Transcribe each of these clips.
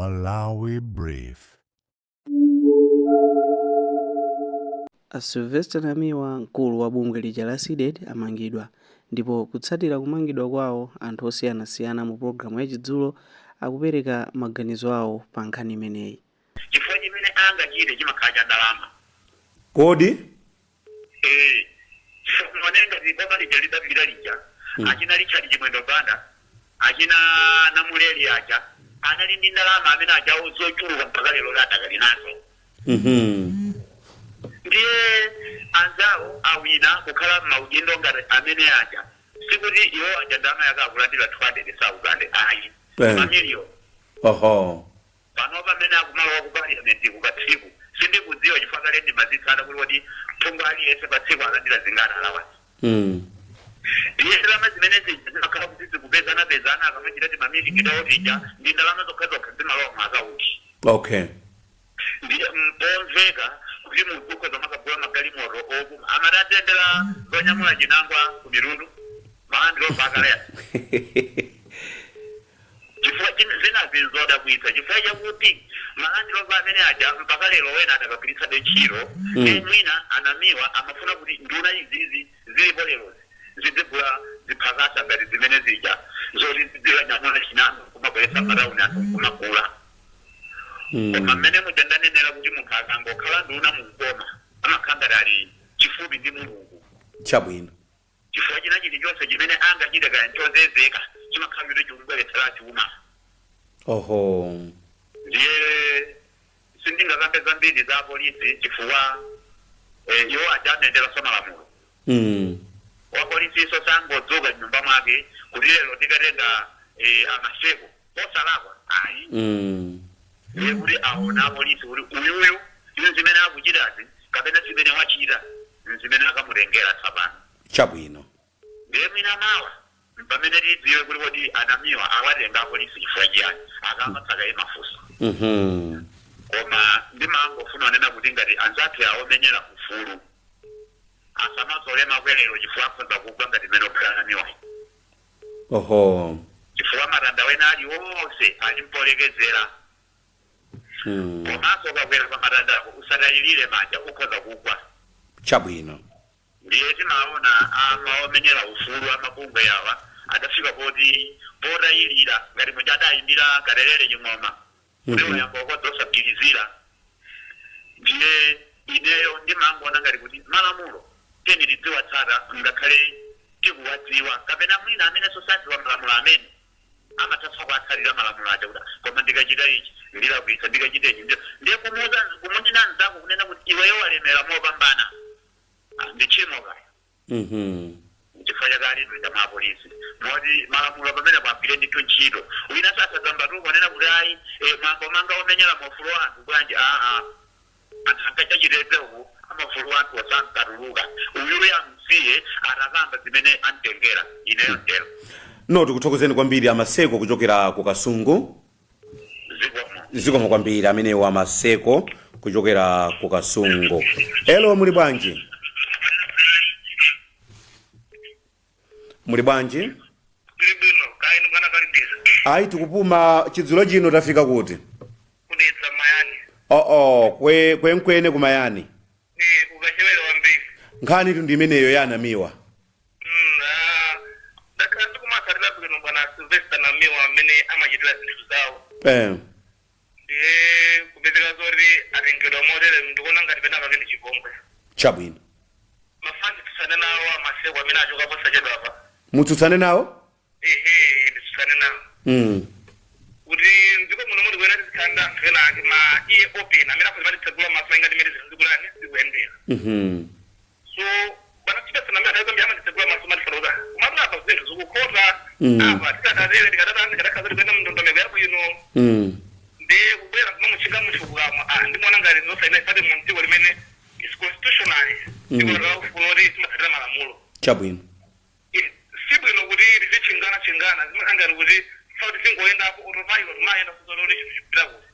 Malawi Brief. A Sylvester Namiwa mkulu wa bungwe lija la Cdedi amangidwa ndipo kutsatira kumangidwa kwawo anthu osiyanasiyana mu pologalamu ya Chidzulo akupereka maganizo awo pa nkhani imeneyi. Chifukwa chimene angachite chimakhala cha ndalama. Kodi? Eee chifukwa muone ngati boma lija lidapita lija achina Richard Chimwendo Banda achina Namuleli aja anali ndi ndalama amene ajawo zochuluka mpaka lero adakali nazo. Ndiye anzawo awina kukhala mmaudindo ngati amene aja sikuti iwo aja ndalama yake akulandira 200,000 ayi mamiliyoni. Oho. Panopa mmene akumalowa ku parliament ku patsiku sindikudziwa chifukwa kale ndimazitsata kuti kodi phungu aliyense pa tsiku alandira zingati allowance. Ndiye ndalama zimene zija zimakhala kuti zikupezanapezana akamachita tima meeting tawo tija ndi ndalama zokhazokha zimalowa mu akaunti. Ndiye mpomveka kuti munthu ukhoza kumakagula magalimoto opuma amati adziyendera zonyamula chinangwa ku mitundu ma Land Rover akale aja. Chifukwa zinazi nzodabwitsa chifukwa chakuti ma Land Rover amene aja mpaka lero wena adakagwiritsabe ntchito ndiye mwina a Namiwa amafuna kuti nduna izizi zilipo lerozi zidzigula ziphakasa ngati zimene zija zoti zidzikanyamula chinangwa kumabweretsa m'matauni anthu nkumagula. Koma mmene muja ndanenera kuti munthu akangokhala nduna mu boma amakhala ngati ali chifupi ndi Mulungu. Chabwino. Chifukwa china chilichonse chimene angachite kaya nchozezeka chimakhala choti chikumubweretsera chuma. Oho. Ndiye sindingakambe zambiri za apolisi chifukwa eh, iwo aja amayenderanso malamulo. Wapolisinso sangodzuka m'nyumba mwake kuti lero ndikatenga eh, a Maseko osalakwa ayi. Ndiye kuti aona apolisi kuti uyuyu zimene akuchitazi kapena zimene wachita nzimene akamutengera tsapano. Chabwino. Ndiye mwina mawa mpamene tidziwe kuti kodi a Namiwa awatenga apolisi chifukwa chiyani, akawapatsa kaye mafunso. Koma ndimangofuna kunena kuti ngati anzathu awa omenyera ufulu asamazole makwerero chifukwa akhoza kugwa ngati mmene wagwera Namiwayo. Oho. Chifukwa matanda wena aliwonse ali mpolekezera. Komanso ukakwera pa matandapo usatayilire manja ukhoza kugwa. Chabwino. Ndiye timaona ama omenyera ufulu amabungwe awa adafika poti potayilira ngati muja adayimbira Katelele Ching'oma kuti wayamba kukodza osagwirizira. Ndiye ineyo ndimangoona ngati kuti malamulo tiyeni tidziwatsata ngakhale tikuwadziwa kapena mwina amenenso sadziwa malamulo amene amathanso kuwatsatira malamulo aja kuti koma ndikachita ichi ndilakwitsa ndikachita ichi ndiye kumuuza kumunena mnzako kunena kuti iweyo walemera mopambana ah, ndi tchimo kaya. Chifukwa chake ali m'manja mwa apolisi moti malamulo pamenepo agwire ndithu ntchito wina sasadzambatuka kunena kuti ayi eh, mwangomanga omenyera maufulu a anthu bwanji aa anthu ankadya chitedze uku amaufulu a anthu sankatuluka uyuyu amsiye atakamba zimene amtengera ineyo ndero. No, tikuthokozeni kwambiri a Maseko kuchokera ku Kasungu. Zikomo. Zikomo kwambiri amenewo a Maseko kuchokera ku Kasungu. Hello, muli bwanji? Muli bwanji? Tili bwino, kaya inu bwana Kalindisa? Ayi, tikupuma. Chidzulo chino tafika kuti? Ku Dedza Mayani. Oo, kwe kwenkwene kumayani. Eh, ukachewere wambiri. Nkhani tu ndi imeneyo ya Namiwa. Ah, ndakhala ndikumatsatira bwino bwana Sylvester Namiwa amene amachitira zinthu zawo. Ndiye kupezeka zoti atengedwa motere ndikuona ngati pena pake ndi chipongwe. Chabwino. Ndimafuna nditsutsane nawo a Maseko amene achoka posachedwapa. Mutsutsane nawo? Ehe, nditsutsane nawo. Kuti mdziko muno muli kuyenera tizikhala ndi anthu ena ake ma ear open amene akhoza kumatitsegula maso malinga ndi mmene zinthu zikulani zikuyendera. So bwana Sylvester Namiwa nthawi zambiri amatitsegula maso amatifotokoza komatu apa zinthu zikukhota apa tikadatere tikadadani tikadakhala zoti kuyenda mndondomeko yabwino. Ndiye kubwera kumamutchinga munthu kukamwa ah, ndimaona ngati zosayenera ifati mu dziko limene is constitutionally dziko la ufulu loti timatsatira malamulo. Chabwino. Si bwino kuti tizitchingana tchingana zimakhala ngati kuti tifuna tizingoyendapo autopilot kumayenda kuzoona kuti chinthu chikupita kuti.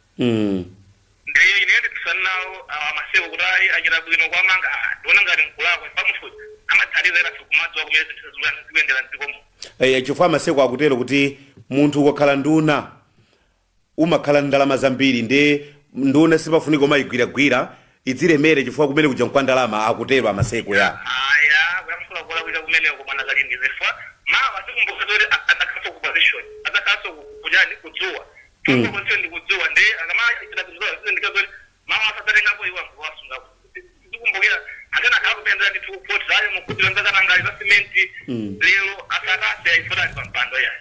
Ndiye ine nditsutsane nawo awa a Maseko kuti ayi achita bwino kuwamanga ah ndiona ngati nkulakwa chifukwa munthu uja amathandiza enafe kumadziwa kumene zinthu zikuyendera mdziko muno. Eh, chifukwa Maseko akutero kuti munthu ukakhala nduna Umakhala ndalama zambiri, ndi nduna sipafunika umayigwiragwira, idziremere chifukwa kumene kuja nkwa ndalama, akutero amaseko ya. Aya, kuyankhula kulakwika kumeneko, mwana Kalindi. Zifwa mawa sikumbuka kuti adzakhaso ku position, adzakhaso kujani, kudzuwa. Position ndi kudzuwa, ndi akamachita kudzuwa zindikira kuti mawa asadzatengapo iwo anthu wasunga. Zikumbukira akana akhala kupendera ndithu kupoti zayo mukudzira nzakanangali za simenti. Lero asatase ayifotali pa mpando yayi.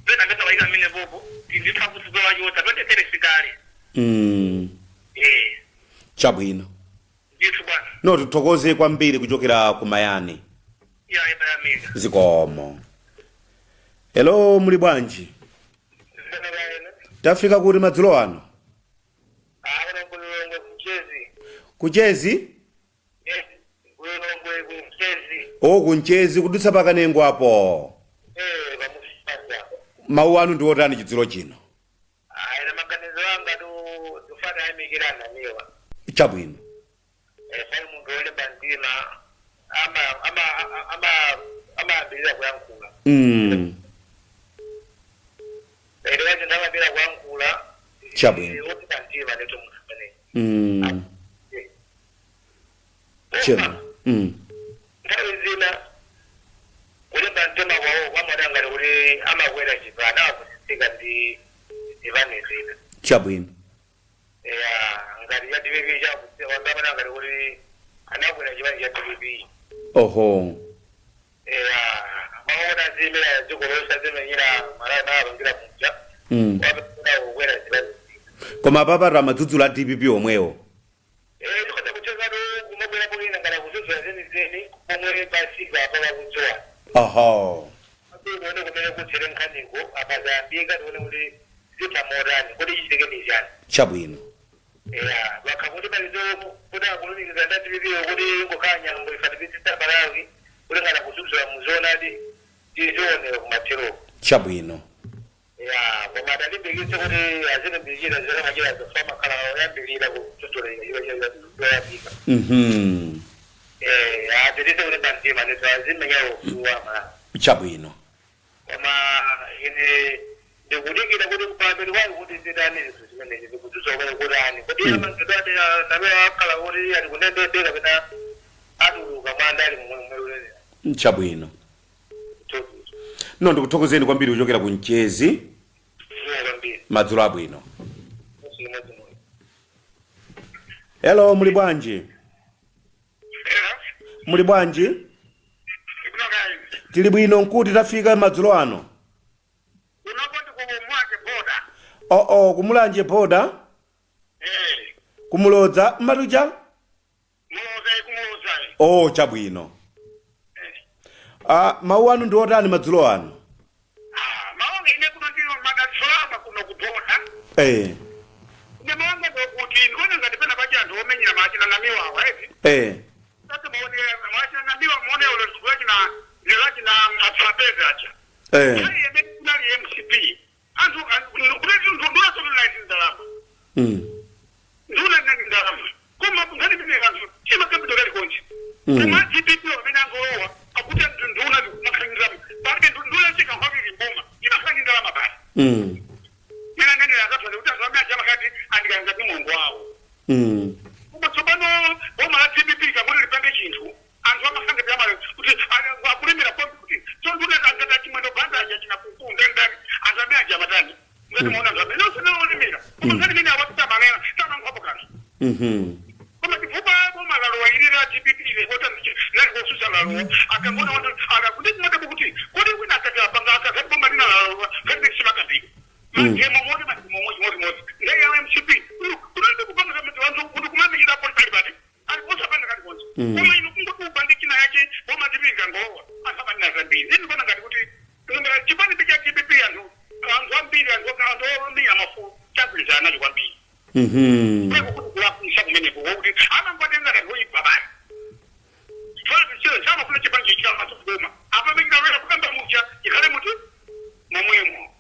Pena ngati waika amene popo nditha kudziwa chota 2030 sikale. Eh. Chabwino. Ndithu bwana. No, tithokoze kwambiri kuchokera kumayani. Ya, yatayamika. Zikomo. Hello, muli bwanji? Tafika kuti madzulo ano? Akuna kulilongwe kuchezi. Kuchezi? Kulilongwe kuchezi. O, kunchezi, kudutsa pakanengo apo. Eh, pamusaza. Mawu anu ndi otani chidzulo chino? Ayi, na maganizo anga tu tufana yamikirana niwa. Chabwino. Eh, sai munthu wolemba mtima ama ama ama amayambirira kuyankhula. Ero yacho ndamayambira kuyankhula. Chabwino. Wolemba mtima ndithu munthu amene. Chema. Nthawi zina kulimba mtima kwawo kwamaona ngati kuti amakwera chipani, amakusitsika ndi zipani zina. Chabwino. Ya, ngati cha DPP chakusika, ngati kuti anakwera chipani cha DPP. Oho. Ya, maona zimene dziko lonse zimenyera malawi mapangira muja. Wapera kukwera zipani zina. Koma papata amadzudzula a DPP omwewo. Eh, tikhoza kuchezatu kumabwera kwina ngati kudzudzula zenizeni pomwe pasika apa kudzowa. Oho. Tione kumene kutsere nkhaniko apa, zayambika, tione kuti zitha motani, kuti chichitike ndi chani. Chabwino. Ya, bakha kuti palizo kuti akulumikiza nda DPP kuti ingokhala nyambo ifatipitisa Malawi, kuti ngati kudzudzula muzoonadi tizionera kumathero. Chabwino. Ya, koma adalimbikitse kuti azilimbikira zimene machira zofa makhala oyambirira kudzudzula yoyambika. Eh, apitise kulimba mtima ndithu, azimenya ufulu wa Malawi. Chabwino. Koma ine ndikudikira kuti kupambeni kwali kuti zitani zinthu zimenezi zikudzudzula kumene kutani, kuti amangidwade nawe akhala kuti ali kunendende kapena atuluka mwandali momwe ulele. Chabwino. No, ndikuthokozeni kwambiri kuchokera ku Mchezi. Kwambiri. Madzulo abwino. Chimodzimodzi. Hello, muli bwanji? Muli bwanji? Tili bwino. Nkuti tafika madzulo ano? Unakoti kumwake boda. Oo, kumulanje boda. Eh. Kumulodza matucha. Muloza, kumuloza. Oh, chabwino. Ah, mawu anu ndi otani madzulo ano? Ah, maonge ine kuno ndino madalitsolama kuno kuboda. Ine maonge kuti ndikuona ngati pena pachi anthu omenyera machina namiwawa eti. Sasa maone machina namiwa, maone ulo lachina lachina atrapeza acha. Ayi, yemene kunali MCP. Anthu kuti nduna sono na ndalama. Nduna nani ndalama. Koma nkhani imene anthu chimakambidwa kali konse. Koma DPP amene angolowa akuti nduna zimakhala ndalama. Palibe nduna chikakhwapiri mboma. Imakhala ndalama basi. Mina nene akathola kuti anthu amene achamakati andikangati mulungu wawo. Koma tsopano boma la DPP kakuti lipange chinthu, anthu amasange pyamalo kuti akulemera pombi kuti tsonduna angati achimwendo banda aja china kukunda ndani, anthu amene aja amatani ngati maona anthu amene onse olemera, koma nkhani imene awati tamanena tamankhapo kanthu. Koma chifukwa boma lalowa ili la DPP lekota nali kosusa lalowa, akangona wanthu akakuti kumadabu kuti kodi wina akati apanga akati boma lina lalowa ngati simakambika. Mademo moti mademo moti ndeye ya MCP kunalibe kupanga zamene wanthu kuti kumamikira poli pali pati aliponso apanga kalikonse. Koma ino kungoti upange china yake boma DPP kangolowa, anthu amanena zambiri. Ine ndikuona ngati kuti chipani cha DPP anthu ambiri, anthu omenya mafulo chagwirizana nacho kwambiri. Kulakwisa kumeneko kuti amangotenga ngati oyipa basi. Chifukwa samafuna chipani chichikama apamekilawera kukamba mucha ikhale muti momwemo.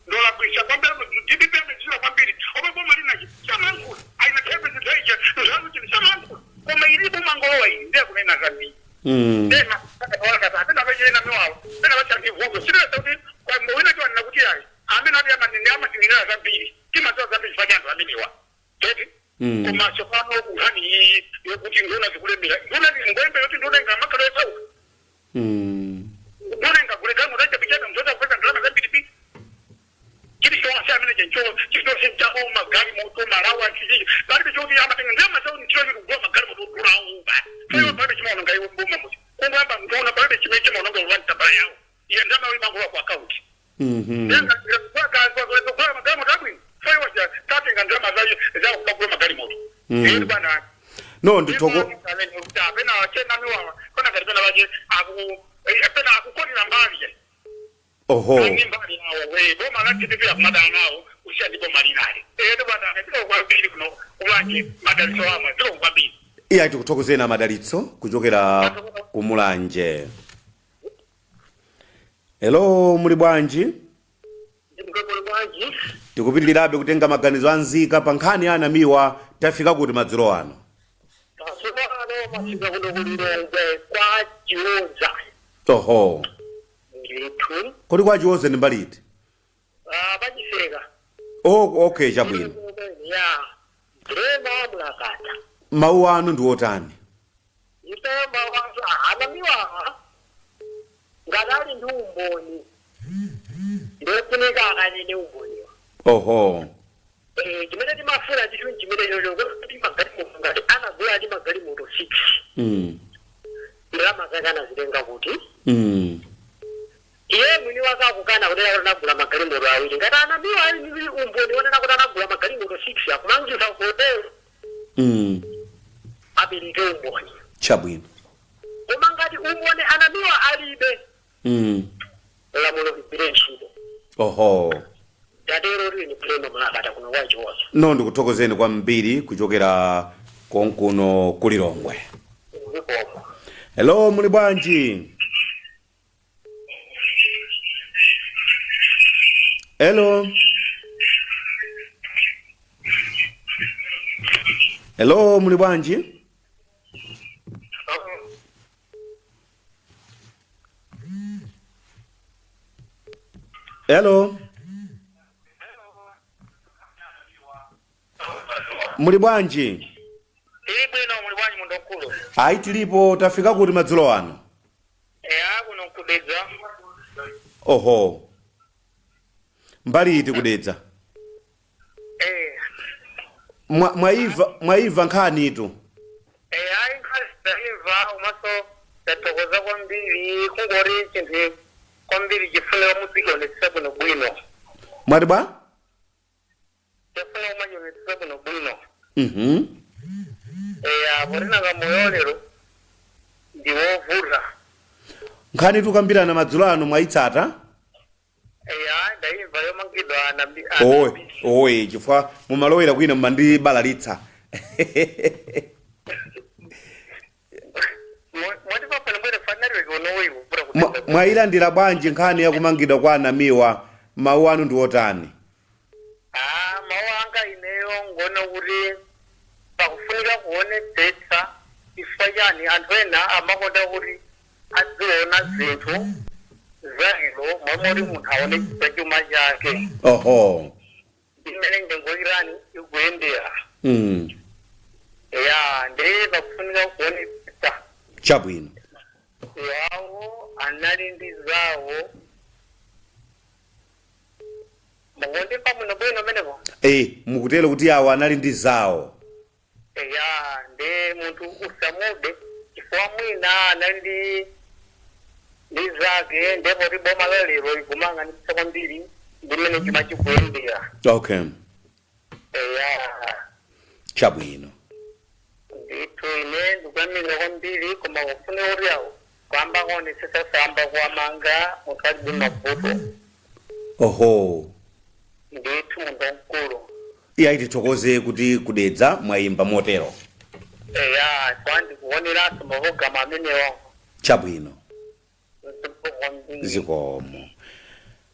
Ndolakwisa kwambiri DPP amedzira kwambiri omwe boma linachi samankhula aina thepe zinthu nzanu chini samankhula, koma ili boma ngolowa iyi ndiye kunena zambiri. Pena pena pachena miwawo pena pachandivuto silesa kuti wina chiwanena kuti ena ati amatinenera zambiri, timadziwa zambiri chifukwa cha anthu amenewa teti. Koma tsopano nkhani iyi yokuti nduna zikulemera, nduna ngolemera kuti nduna ingamakhala yosauka, nduna ingagule galimoto yachabechabe, mzota kupeza ndalama zambiri pi chilichonse amene chencho chilichonse chako, magalimoto, malawa, chichi palibe chokuti amatenga ndalama zawo ntchito choti kugula magalimoto odulawo basi. Iwo palibe chimaononga iwo mboma muti kungoyamba nduna, palibe chimene chimaononga ulwa yawo iye, ndalama imangowa ku akaunti. Kugula magalimoto abwino, so iwo tatenga ndalama zawo kumagula magalimoto. Eri bwana. No, ndithoko Apena chenamiwawa kona ngati pena vache aku pena akukonera mbali. Ni mbali yawo boma la DPP akumadana nawo kusiya ndi boma linali. Eri bwana, ndiko kwambiri kuno kulanje, Madalitso amwe, ndiko kwambiri. Iya, tikuthokozeni Amadalitso kuchokera kumulanje. Hello, muli bwanji? Ndikuli bwanji? Tikupitirirabe kutenga maganizo anzika pa nkhani ya anamiwa. Tafika kuti madzulo ano? Pasukano mafika kuno kulilongwe kwa Chiwoza. Ndithu. Kodi kwa Chiwoza ndi mbali iti? Pachiseka. Oh, okay, chabwino. Ya drema mulakata. Mawu anu ndi otani? Ipemba wantu anamiwa ngati ali ndi umboni, ndofunika akanene umboniwa. Chimene timafuna chichu chimene chocho kuti magalimoto ngati anagula ati magalimoto 6, ndalama zake anazitenga kuti? Iye mwini wake akukana kunena kuti anagula magalimoto awiri. Ngati anamiwa ali ndi umboni wonena kuti anagula magalimoto 6 akumangisa hotel, apereke umboni. Koma ngati umboni anamiwa alibe, lamulo ligwire ntchito. Tatero tili ni mulakata kuno kwa Chiwoza. No, ndikuthokozeni kwambiri kuchokera konkuno kulilongwe. Zikomo. Hello, muli bwanji? Hello, hello, muli bwanji? Hello, muli bwanji? Tili bwino, muli bwanji munthu mkulu? Ayi, tilipo. Tafika kuti madzulo ano? Eya, kuno nkudedza. Oho, mbali iti kudedza? Mwaiva nkhanitu? Ayi, nkhani taimva, umaso tathokoza kwambiri. Kungori chinthu kwambiri chifunika mudzikionetsa bwino bwino. Mwati bwa? Chifuna kumachionetsa bwino bwino. Eya, potinanga moyo lero ndiwovuta. Nkhani tukambirana madzulo ano mwayitsata? Eya, ndayimva yomangidwa. Owe owe, chifukwa mumalowera kwina, mumandibalalitsa. Mwati papano bwere fanarweki unowiwo. Mwayilandira bwanji nkhani yakumangidwa kwa anamiwa? Mawu anu ndi otani? Ah, mawu anga ineyo ngona kuti pakufunika kuonetsetsa. Chifukwa chani? Anthu ena amakonda kuti adziona zinthu zalero momwe munthu aone chuma chake imene ndengo irani ikuyendera. Ya, ndiye pakufunika kuonetsetsa. Yawo anali ndi zawo. Mukundimva muno bwino menepo? Mukutero kuti awo anali ndi zawo. Ya, ndi munthu usamude chifukwa mwina anali ndi zake, ndipo ti boma la lero likumang'anitsa kwambiri ndimene chuma chikuyendera. Eya. Ndithu, ine ndikuyamika kwambiri, koma kufuna kuti awo kwamba kuonetsetsa, kusayamba kuwamanga munthu alibe mavuto. Ndithu, munthu wamkulu. Iya, tithokoze kuti kudedza mwayimba motero. Eya, kwa ndikuoneranso mapulogalamu amenewo. Kwambiri. Zikomo.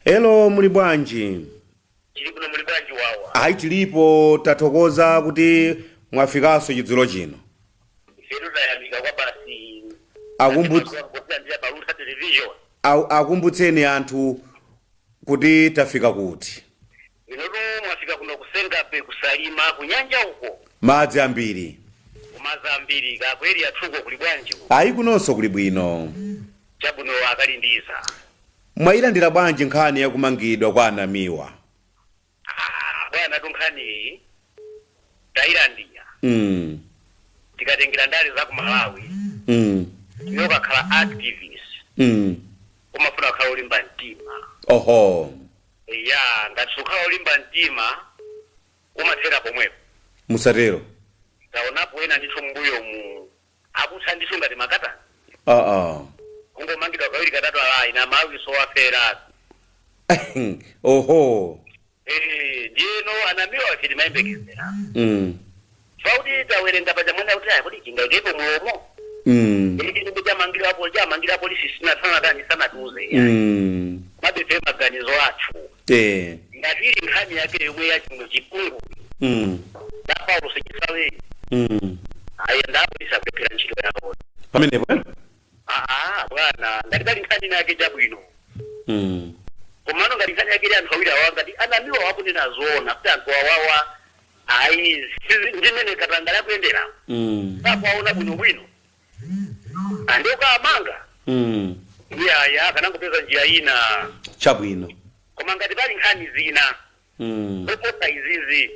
Hello, muli bwanji? Tili kuno, muli bwanji wawa? Ayi, tilipo, tathokoza kuti mwafikanso chidzulo chino. Ifetu tayamika kwa basi. Kulandira pa Luntha Television. Akumbutseni anthu kuti tafika kuti. Tengabe kusalima kunyanja uko. Madzi ambiri. Kumadzi ambiri kakweri athuko kuli bwanji uko? Ayi, kunonso kuli bwino. Chabwino, akalindiza. Mwayilandira bwanji nkhani yakumangidwa kwa anamiwa? Ah, bwana, tunkhani tayilandira. Tikatengera ndale za ku Malawi, iwe ukakhala activist, umafuna kukhala ulimba mtima. Ya, ngati sukhala ulimba mtima umathera pomwepo. Musatero. Taonapo ena ndithu mbuyomu akutha ndithu ngati makatani, kungomangidwa kawiri katatu, alayi na Malawi sowafera. Eh, ndiyeno anamiwa ife timayembekezera, pakuti tawerenga paja mwena kuti ayi kuti chingaitepo mulomo, ili chamangira apo chamangira polisi sinatsanatani sanatiuze. Mabefe maganizo athu, ngati ili nkhani yake yomwe yachimwe chipungu da Paulo Chisale, ayi, ndapolisi akulephera ntchito yawo. Pamenepo, eh? Aa bwana, ngati pali nkhani yake chabwino, komano ngati nkhani yake ili anthu awiri awa, ngati anamiwa wakunena zoona kuti anthu awawa ayi ndimene katangale akuyendera, sakuwaona bwinobwino andiokaamanga, iyaya akanangopeza njira ina. Koma ngati pali nkhani zina zoposa izizi,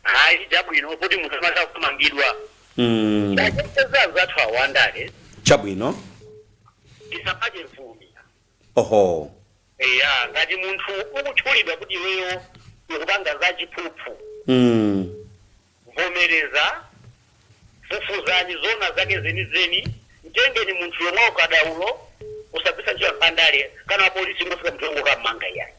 hayi, chabwino kuti munthu amasa kumangidwa. Ndachepeza zathu awandale, tisapadye mfumi. Eya, ngati munthu ukutchulidwa kuti iweyo ukupanga za chiphuphu, vomereza, fufuzani zona zake zenizeni, mtengeni munthu yomwe ukadaulo, usagwisa ntchito andale kana apolisi ngofika munthu yongo kam'manga iyayi.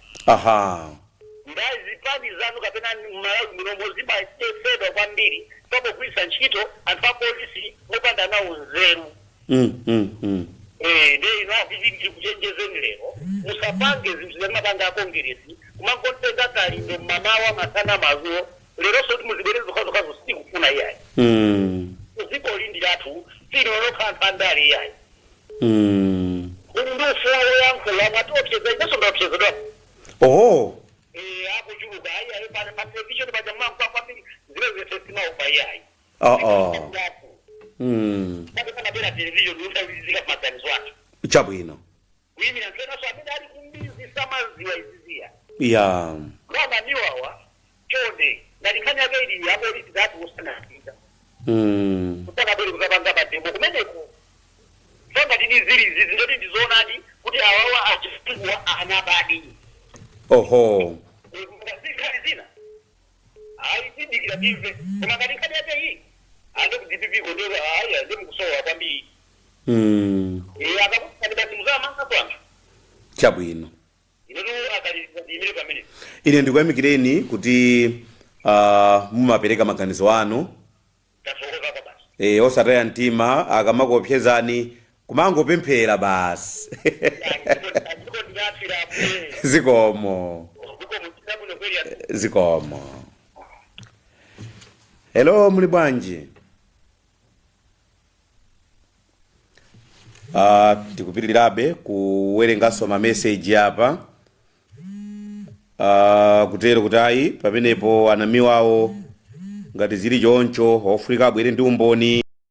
Ndazipani zanu kapena Malawi munombo zimatesedwa kwambiri papogwisa ntchito anthu apolisi mopanda nawo nzeru. Eh, ndiye ino ndiri kuchenjezeni lero, musapange zinthu zamapanga akongeresi kumangotenga kalindo mmamawa, masana, madzulo. Leronso kuti muzibwere zokhazokhazo sitikufuna iyayi. Dziko lindi lathu, silolokha anthu andale iyayi. Uli ndi ufulu woyankhula. Mwatiopseza, inenso ndaopsezedwa. Eh, akuchuluka ayi ayi pa television paja mmankhula kwambiri, zimene zese simaupa iyayi. Pamabera television utawizika maganizo athu, kuyimira ntsenaso amene ali kumbizi samaziwa iziziya. Kama niwawa chonde, ngati nkhani yake ili apolisi zati usanapita, kusakabwere kuzapanga ma demo kumeneko. Sangati ni zili izizi ndoti ndizoonadi kuti awawa achifungwa anabadi. Nkhani zina ayi, tidikira timve, koma ngati nkhani yake iyi ande ku DPP kondero ayi, ande mukusowa kwambiri. Eh, akakusani basi muzamanga anthu. Inetu akaliza ndiyimire pamene. Ine ndikuyamikireni kuti mumapereka maganizo anu. Tathokoza kwa basi. E, osataya mtima akamakuopsezani, kumangopemphera basi. Ndiko ndinathirapo. Zikomo. Ndiko muchita kweli. Zikomo. Hello, muli bwanji? Tikupitirirabe kuwerenganso mameseji apa. Kutero kuti ayi, pamenepo anamiwawo ngati zili choncho ofunika abwere ndi umboni.